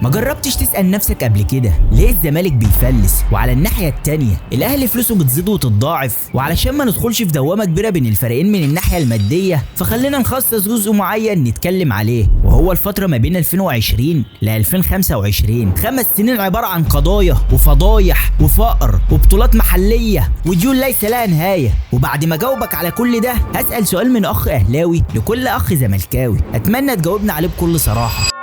ما جربتش تسأل نفسك قبل كده ليه الزمالك بيفلس وعلى الناحية التانية الأهلي فلوسه بتزيد وتتضاعف؟ وعلشان ما ندخلش في دوامة كبيرة بين الفريقين من الناحية المادية، فخلينا نخصص جزء معين نتكلم عليه، وهو الفترة ما بين 2020 ل 2025. 5 سنين عبارة عن قضايا وفضايح وفقر وبطولات محلية وديون ليس لها نهاية. وبعد ما جاوبك على كل ده هسأل سؤال من أخ أهلاوي لكل أخ زملكاوي، أتمنى تجاوبنا عليه بكل صراحة.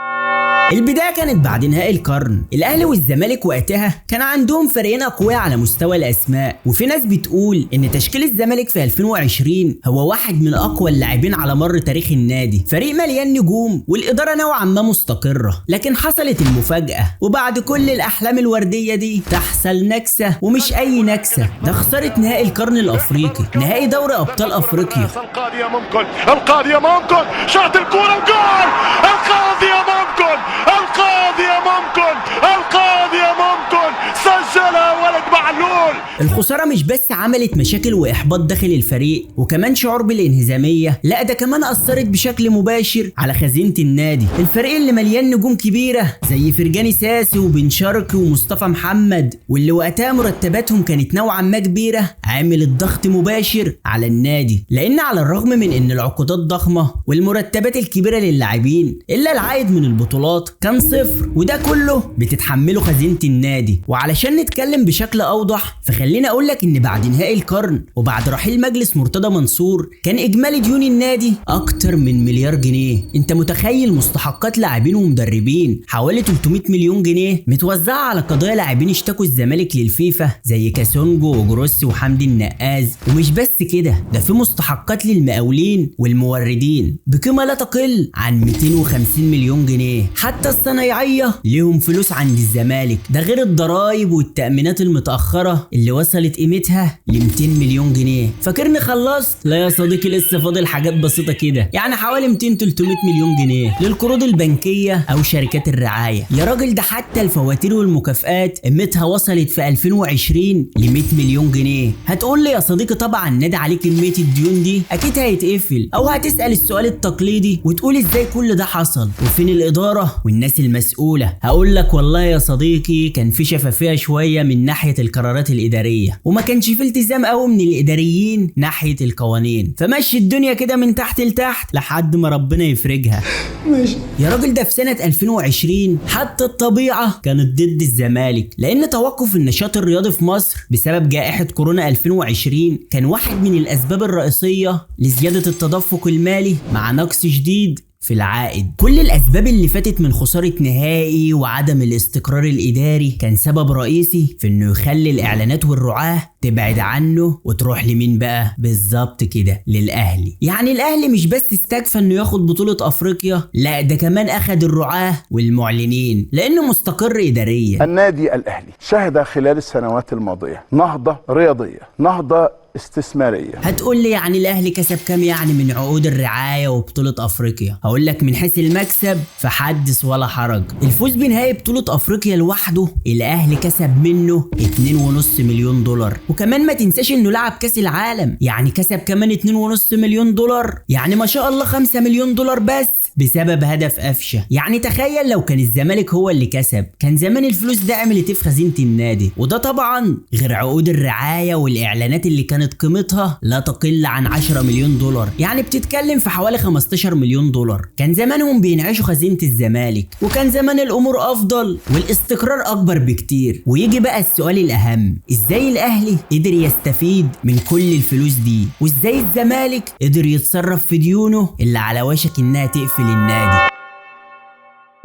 البداية كانت بعد نهائي القرن، الأهلي والزمالك وقتها كان عندهم فريقين أقوياء على مستوى الأسماء، وفي ناس بتقول إن تشكيل الزمالك في 2020 هو واحد من أقوى اللاعبين على مر تاريخ النادي، فريق مليان نجوم والإدارة نوعا ما مستقرة. لكن حصلت المفاجأة، وبعد كل الأحلام الوردية دي تحصل نكسة، ومش أي نكسة، ده خسارة نهائي القرن الأفريقي، نهائي دوري أبطال أفريقيا. القاضية ممكن، القاضية ممكن، شاط الكورة وجول، القاضية ممكن، القاضية ممكن، القاضية ممكن، سجلها ولد معلول. الخسارة مش بس عملت مشاكل وإحباط داخل الفريق وكمان شعور بالانهزامية، لا ده كمان أثرت بشكل مباشر على خزينة النادي. الفريق اللي مليان نجوم كبيرة زي فرجاني ساسي وبن شرقي ومصطفى محمد، واللي وقتها مرتباتهم كانت نوعا ما كبيرة، عامل الضغط مباشر على النادي، لأن على الرغم من إن العقودات ضخمة والمرتبات الكبيرة للاعبين، إلا العائد من البطولات كان صفر، وده كله بتتحمله خزينة النادي. وعلشان نتكلم بشكل أوضح فخلينا أقولك إن بعد نهائي القرن وبعد رحيل مجلس مرتضى منصور كان إجمالي ديون النادي أكتر من مليار جنيه. أنت متخيل مستحقات لاعبين ومدربين حوالي 300 مليون جنيه متوزعة على قضايا لاعبين اشتكوا الزمالك للفيفا زي كاسونجو وجروسي وحمدي النقاز. ومش بس كده، ده في مستحقات للمقاولين والموردين بقيمة لا تقل عن 250 مليون جنيه. حتى الصنايعية ليهم فلوس عند الزمالك، ده غير الضرايب والتأمينات المتأخرة اللي وصلت قيمتها ل 200 مليون جنيه. فاكرني خلصت؟ لا يا صديقي، لسه فاضل حاجات بسيطة كده، يعني حوالي 200-300 مليون جنيه للقروض البنكية أو شركات الرعاية. يا راجل ده حتى الفواتير والمكافآت قيمتها وصلت في 2020 ل 100 مليون جنيه. هتقول لي يا صديقي طبعا نادي عليه كمية الديون دي أكيد هيتقفل، أو هتسأل السؤال التقليدي وتقول إزاي كل ده حصل وفين الإدارة والناس المسؤولة؟ هقول لك والله يا صديقي كان في شفافية شوية من ناحية القرارات الإدارية، وما كانش في التزام قوي من الإداريين ناحية القوانين، فمشي الدنيا كده من تحت لتحت لحد ما ربنا يفرجها. ماشي يا راجل، ده في سنة 2020 حتى الطبيعة كانت ضد الزمالك، لأن توقف النشاط الرياضي في مصر بسبب جائحة كورونا 2020 كان واحد من الأسباب الرئيسية لزيادة التدفق المالي مع نقص شديد في العائد. كل الأسباب اللي فاتت من خسارة نهائي وعدم الاستقرار الإداري كان سبب رئيسي في إنه يخلي الإعلانات والرعاة تبعد عنه وتروح لمين بقى؟ بالظبط كده، للأهلي. يعني الأهلي مش بس استكفى إنه ياخد بطولة أفريقيا، لا ده كمان أخد الرعاة والمعلنين لأنه مستقر إداريا. النادي الأهلي شهد خلال السنوات الماضية نهضة رياضية، نهضة استثمارية. هتقول لي يعني الاهلي كسب كام يعني من عقود الرعاية وبطولة افريقيا؟ هقول لك من حيث المكسب فحدث ولا حرج. الفوز بنهائي بطولة افريقيا لوحده الاهلي كسب منه 2.5 مليون دولار، وكمان ما تنساش انه لعب كاس العالم، يعني كسب كمان 2.5 مليون دولار، يعني ما شاء الله 5 مليون دولار بس بسبب هدف قفشه. يعني تخيل لو كان الزمالك هو اللي كسب كان زمان الفلوس ده عملت ايه في خزينة النادي؟ وده طبعا غير عقود الرعاية والاعلانات اللي كانت قيمتها لا تقل عن 10 مليون دولار، يعني بتتكلم في حوالي 15 مليون دولار. كان زمانهم بينعشوا خزينة الزمالك، وكان زمان الامور افضل والاستقرار اكبر بكتير. ويجي بقى السؤال الاهم، ازاي الاهلي قدر يستفيد من كل الفلوس دي؟ وازاي الزمالك قدر يتصرف في ديونه اللي على وشك انها تقفل النادي؟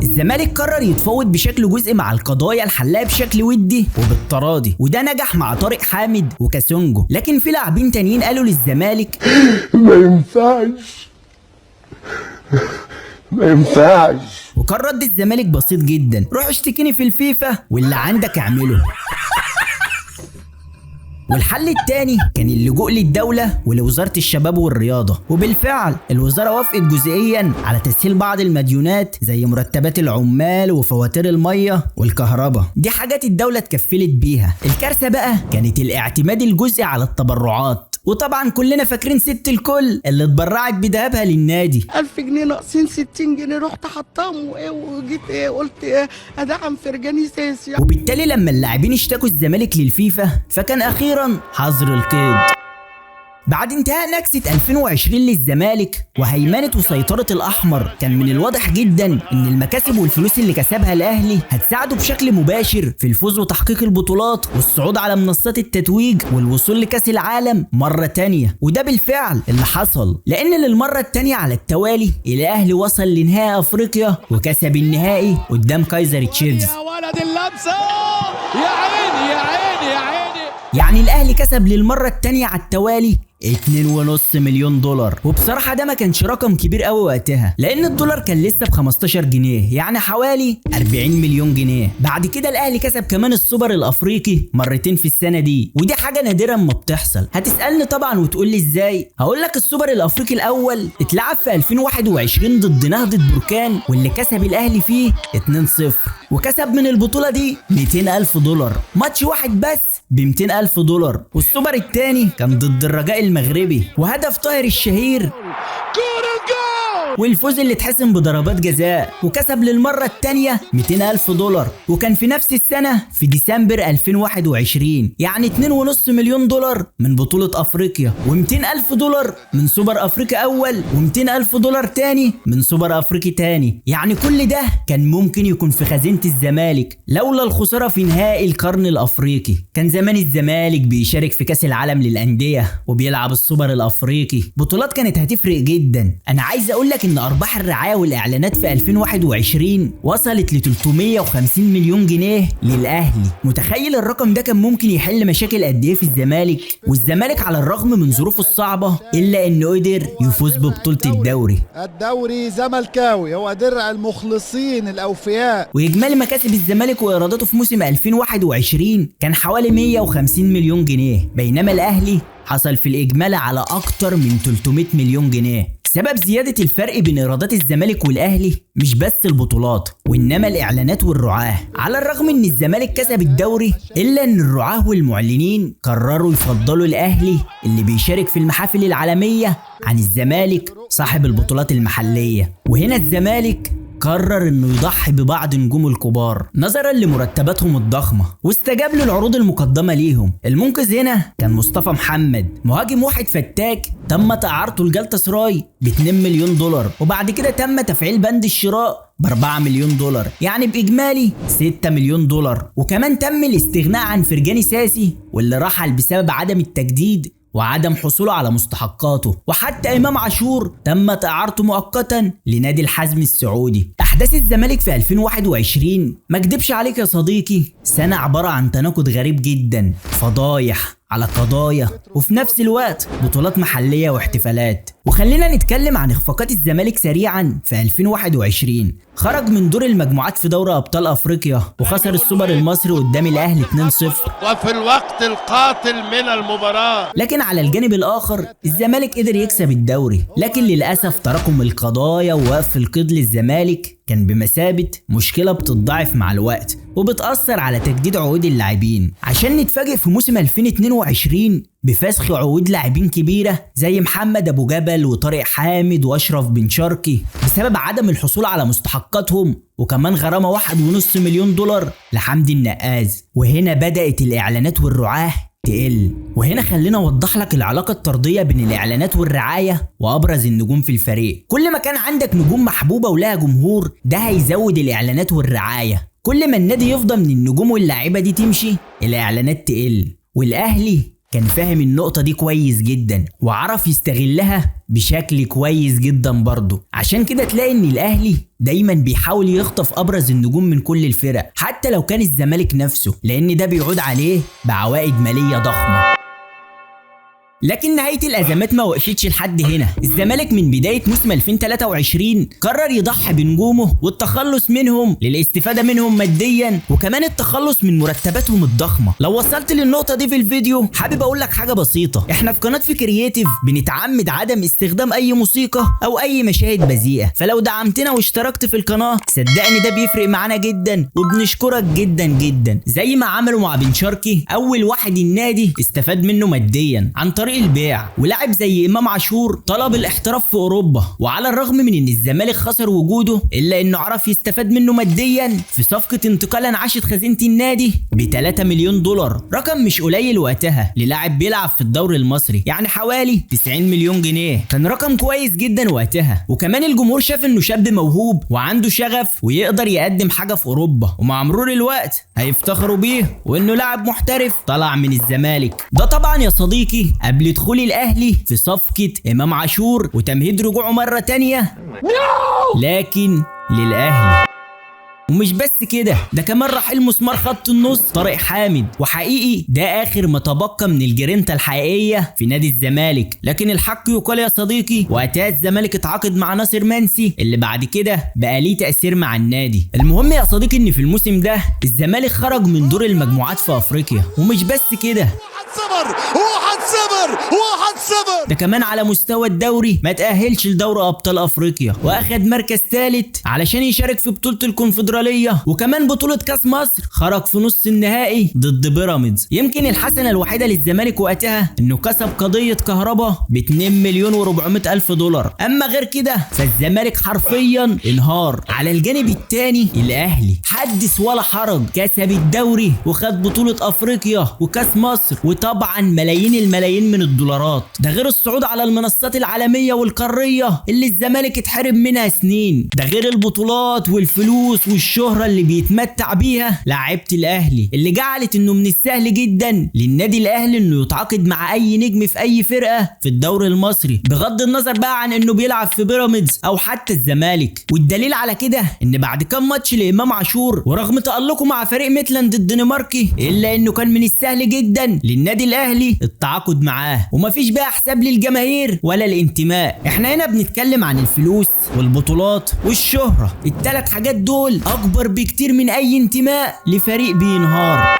الزمالك قرر يتفاوض بشكل جزئي مع القضايا الحلاقة بشكل ودي وبالتراضي، وده نجح مع طارق حامد وكاسونجو. لكن في لاعبين تانيين قالوا للزمالك ما ينفعش، ما ينفعش. وكان رد الزمالك بسيط جدا، روح اشتكيني في الفيفا واللي عندك اعمله. والحل الثاني كان اللجوء للدولة ولوزارة الشباب والرياضة، وبالفعل الوزارة وافقت جزئيا على تسهيل بعض المديونات زي مرتبات العمال وفواتير المية والكهرباء، دي حاجات الدولة اتكفلت بيها. الكارثة بقى كانت الاعتماد الجزئي على التبرعات، وطبعا كلنا فاكرين ست الكل اللي اتبرعت بذهبها للنادي. 1000 جنيه ناقصين 60 جنيه، رحت حطاهم وايه وجيت ايه قلت ايه ادعم فرجاني ساسي. وبالتالي لما اللاعبين اشتكوا الزمالك للفيفا فكان اخيرا حظر القيد. بعد انتهاء نكسة 2020 للزمالك وهيمنة وسيطرة الأحمر، كان من الواضح جدا إن المكاسب والفلوس اللي كسبها الأهلي هتساعده بشكل مباشر في الفوز وتحقيق البطولات والصعود على منصات التتويج والوصول لكأس العالم مرة تانية، وده بالفعل اللي حصل، لأن للمرة التانية على التوالي الأهلي وصل لنهائي أفريقيا وكسب النهائي قدام كايزر تشيفز. يا ولد اللمسة، يا عيني يا عيني يا عيني. يعني الأهلي كسب للمرة التانية على التوالي 2.5 مليون دولار، وبصراحة ده ما كانش رقم كبير قوي وقتها لأن الدولار كان لسه ب 15 جنيه، يعني حوالي 40 مليون جنيه. بعد كده الأهلي كسب كمان السوبر الأفريقي مرتين في السنة دي، ودي حاجة نادرا ما بتحصل. هتسألني طبعا وتقول لي ازاي؟ هقول لك السوبر الأفريقي الأول اتلعب في 2021 ضد نهضة بركان واللي كسب الأهلي فيه 2-0، وكسب من البطولة دي 200 ألف دولار، ماتش واحد بس ب 200 ألف دولار. والسوبر الثاني كان ضد الرجاء المغربي وهدف طاهر الشهير والفوز اللي اتحسم بضربات جزاء، وكسب للمرة الثانية 200 ألف دولار، وكان في نفس السنة في ديسمبر 2021، يعني 2.5 مليون دولار من بطولة أفريقيا، و200 ألف دولار من سوبر أفريقيا أول، و200 ألف دولار تاني من سوبر أفريقي تاني. يعني كل ده كان ممكن يكون في خزينة الزمالك لولا الخسارة في نهائي القرن الأفريقي. كان زمان الزمالك بيشارك في كأس العالم للأندية وبيلعب السوبر الأفريقي، بطولات كانت هتفرق جدا. أنا عايز أقول لك إن أرباح الرعاية والإعلانات في 2021 وصلت ل 350 مليون جنيه للأهلي. متخيل الرقم ده كان ممكن يحل مشاكل قد إيه في الزمالك؟ والزمالك على الرغم من ظروفه الصعبة إلا إنه قدر يفوز ببطولة الدوري. الدوري زملكاوي هو درع المخلصين الأوفياء. وإجمالي مكاسب الزمالك وإيراداته في موسم 2021 كان حوالي 150 مليون جنيه، بينما الأهلي حصل في الإجمال على أكتر من 300 مليون جنيه. سبب زيادة الفرق بين إيرادات الزمالك والأهلي مش بس البطولات، وإنما الإعلانات والرعاة. على الرغم إن الزمالك كسب الدوري، إلا إن الرعاة والمعلنين قرروا يفضلوا الأهلي اللي بيشارك في المحافل العالمية عن الزمالك صاحب البطولات المحلية. وهنا الزمالك قرر انه يضحي ببعض نجومه الكبار نظرا لمرتباتهم الضخمة، واستجاب للعروض المقدمة ليهم. المنقذ هنا كان مصطفى محمد، مهاجم واحد فتاك تم اعارته لجالتا سراي ب 2 مليون دولار، وبعد كده تم تفعيل بند الشراء ب 4 مليون دولار، يعني باجمالي 6 مليون دولار. وكمان تم الاستغناء عن فرجاني ساسي واللي رحل بسبب عدم التجديد وعدم حصوله على مستحقاته، وحتى إمام عاشور تمت إعارته مؤقتا لنادي الحزم السعودي. أحداث الزمالك في 2021 ما اكدبش عليك يا صديقي، سنة عبارة عن تناقض غريب جدا، فضايح على قضايا وفي نفس الوقت بطولات محلية واحتفالات. وخلينا نتكلم عن إخفاقات الزمالك سريعا في 2021. خرج من دور المجموعات في دوري أبطال أفريقيا وخسر السوبر المصري قدام الأهلي 2-0 وفي الوقت القاتل من المباراة. لكن على الجانب الآخر الزمالك قدر يكسب الدوري، لكن للأسف تراكم القضايا ووقف القيد للزمالك كان بمثابة مشكلة بتتضاعف مع الوقت وبتأثر على تجديد عقود اللاعبين، عشان نتفاجئ في موسم 2022 بفسخ عقود لاعبين كبيرة زي محمد أبو جبل وطارق حامد وأشرف بن شرقي بسبب عدم الحصول على مستحقاتهم، وكمان غرامة 1.5 مليون دولار لحمدي النقاز. وهنا بدأت الإعلانات والرعاة تقل. وهنا خلينا اوضح لك العلاقة الطرديه بين الاعلانات والرعاية وابرز النجوم في الفريق. كل ما كان عندك نجوم محبوبه ولها جمهور ده هيزود الاعلانات والرعاية. كل ما النادي يفضى من النجوم واللاعيبه دي تمشي الاعلانات تقل. والاهلي كان فاهم النقطة دي كويس جدا وعرف يستغلها بشكل كويس جدا برضه. عشان كده تلاقي ان الاهلي دايما بيحاول يخطف ابرز النجوم من كل الفرق حتى لو كان الزمالك نفسه، لان ده بيعود عليه بعوائد مالية ضخمة. لكن نهاية الأزمات ما وقفتش لحد هنا. الزمالك من بداية موسم 2023 قرر يضحي بنجومه والتخلص منهم للاستفادة منهم ماديا، وكمان التخلص من مرتباتهم الضخمة. لو وصلت للنقطة دي في الفيديو حابب أقول لك حاجة بسيطة، احنا في قناة في كرييتيف بنتعمد عدم استخدام أي موسيقى أو أي مشاهد بذيئة، فلو دعمتنا واشتركت في القناة صدقني ده بيفرق معانا جدا وبنشكرك جدا جدا، زي ما عملوا مع بن شرقي أول واحد النادي استفاد منه ماديا عن طريق طريق البيع، ولاعب زي امام عاشور طلب الاحتراف في اوروبا، وعلى الرغم من ان الزمالك خسر وجوده الا انه عرف يستفاد منه ماديا في صفقة انتقال انعشت خزينة النادي ب 3 مليون دولار، رقم مش قليل وقتها للاعب بيلعب في الدوري المصري، يعني حوالي 90 مليون جنيه، كان رقم كويس جدا وقتها. وكمان الجمهور شاف انه شاب موهوب وعنده شغف ويقدر يقدم حاجة في اوروبا، ومع مرور الوقت هيفتخروا بيه وانه لاعب محترف طلع من الزمالك. ده طبعا يا صديقي قبل دخول الاهلي في صفقة امام عاشور وتمهيد رجوعه مرة تانية لكن للاهلي. ومش بس كده، ده كمان راح المسمار خط النص طارق حامد، وحقيقي ده اخر ما تبقى من الجرينتا الحقيقية في نادي الزمالك. لكن الحق يقال يا صديقي، وقتها الزمالك اتعاقد مع ناصر منسي اللي بعد كده بقى ليه تاثير مع النادي. المهم يا صديقي ان في الموسم ده الزمالك خرج من دور المجموعات في افريقيا، ومش بس كده، 1-0 1-0 1-0، ده كمان على مستوى الدوري ما تأهلش لدوري ابطال افريقيا، واخد مركز ثالث علشان يشارك في بطولة الكونفدرالية، وكمان بطولة كاس مصر خرج في نص النهائي ضد بيراميدز. يمكن الحسنة الوحيدة للزمالك وقتها انه كسب قضية كهربا ب 2,400,000 دولار، اما غير كده فالزمالك حرفيا انهار. على الجانب الثاني الاهلي حدث ولا حرج، كسب الدوري وخد بطولة افريقيا وكاس مصر، وطبعا ملايين الملايين من الدولارات، ده غير الصعود على المنصات العالمية والقارية اللي الزمالك اتحرم منها سنين، ده غير البطولات والفلوس والشهرة اللي بيتمتع بيها لعيبة الأهلي، اللي جعلت انه من السهل جدا للنادي الأهلي انه يتعاقد مع أي نجم في أي فرقة في الدوري المصري، بغض النظر بقى عن انه بيلعب في بيراميدز أو حتى الزمالك. والدليل على كده ان بعد كام ماتش لإمام عاشور ورغم تألقه مع فريق ميتلاند الدنماركي، إلا انه كان من السهل جدا للنادي الأهلي التعاقد معاه، ومفيش بقى حساب للجماهير ولا الانتماء. احنا هنا بنتكلم عن الفلوس والبطولات والشهرة، الثلاث حاجات دول اكبر بكتير من اي انتماء لفريق بينهار.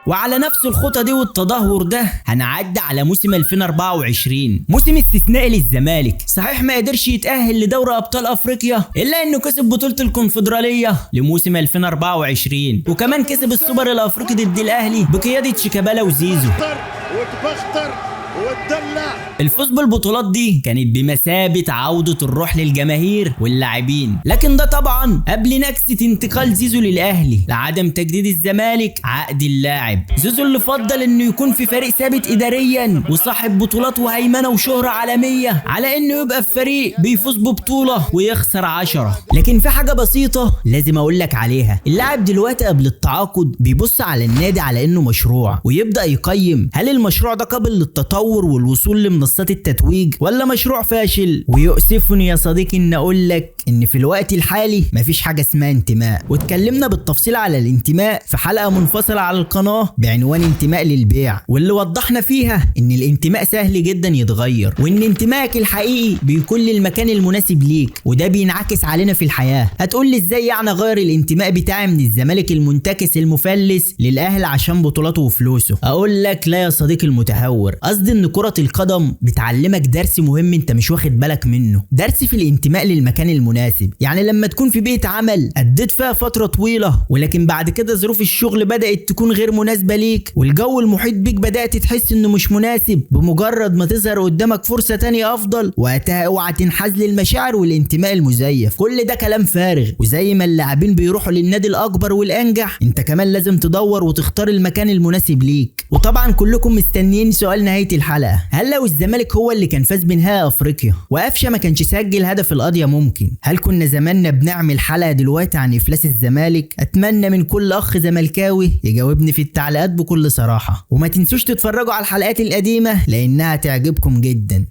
وعلى نفس الخطة دي والتدهور ده هنعدي على موسم 2024، موسم استثنائي للزمالك. صحيح ما قدرش يتأهل لدوري أبطال أفريقيا، إلا إنه كسب بطولة الكونفدرالية لموسم 2024، وكمان كسب السوبر الأفريقي ضد الأهلي بقيادة شيكابالا وزيزو. الفوز بالبطولات دي كانت بمثابة عودة الروح للجماهير واللاعبين، لكن ده طبعا قبل نكسة انتقال زيزو للأهلي لعدم تجديد الزمالك عقد اللاعب. زيزو اللي فضل انه يكون في فريق ثابت اداريا وصاحب بطولات وهيمنة وشهرة عالمية على انه يبقى في فريق بيفوز ببطولة ويخسر 10. لكن في حاجة بسيطة لازم اقول لك عليها، اللاعب دلوقتي قبل التعاقد بيبص على النادي على انه مشروع، ويبدأ يقيم هل المشروع ده قابل للتطور والوصول لمنصات التتويج ولا مشروع فاشل. ويؤسفني يا صديقي ان اقول لك ان في الوقت الحالي مفيش حاجة اسمها انتماء، واتكلمنا بالتفصيل على الانتماء في حلقة منفصلة على القناة بعنوان انتماء للبيع، واللي وضحنا فيها ان الانتماء سهل جدا يتغير، وان انتمائك الحقيقي بيكون للمكان المناسب ليك، وده بينعكس علينا في الحياة. هتقول لي ازاي يعني اغير الانتماء بتاعي من الزمالك المنتكس المفلس للاهلي عشان بطولاته وفلوسه؟ اقول لك لا يا صديقي المتهور، قصدي ان كرة القدم بتعلمك درس مهم انت مش واخد بالك منه، درس في الانتماء للمكان المناسب. يعني لما تكون في بيئة عمل أديت فيها فترة طويلة، ولكن بعد كده ظروف الشغل بدأت تكون غير مناسبة ليك، والجو المحيط بيك بدأت تحس انه مش مناسب، بمجرد ما تظهر قدامك فرصة تانية افضل وقتها اوعى تنحاز للمشاعر والانتماء المزيف. كل ده كلام فارغ، وزي ما اللاعبين بيروحوا للنادي الاكبر والانجح، انت كمان لازم تدور وتختار المكان المناسب ليك. وطبعا كلكم مستنيين سؤال نهاية الحلقة، هل لو الزمالك هو اللي كان فاز بنهائي افريقيا وقفشه ما كانش سجل هدف القضية ممكن، هل كنا زماننا بنعمل حلقة دلوقتي عن افلاس الزمالك؟ اتمنى من كل اخ زملكاوي يجاوبني في التعليقات بكل صراحة، وما تنسوش تتفرجوا على الحلقات القديمة لانها تعجبكم جدا.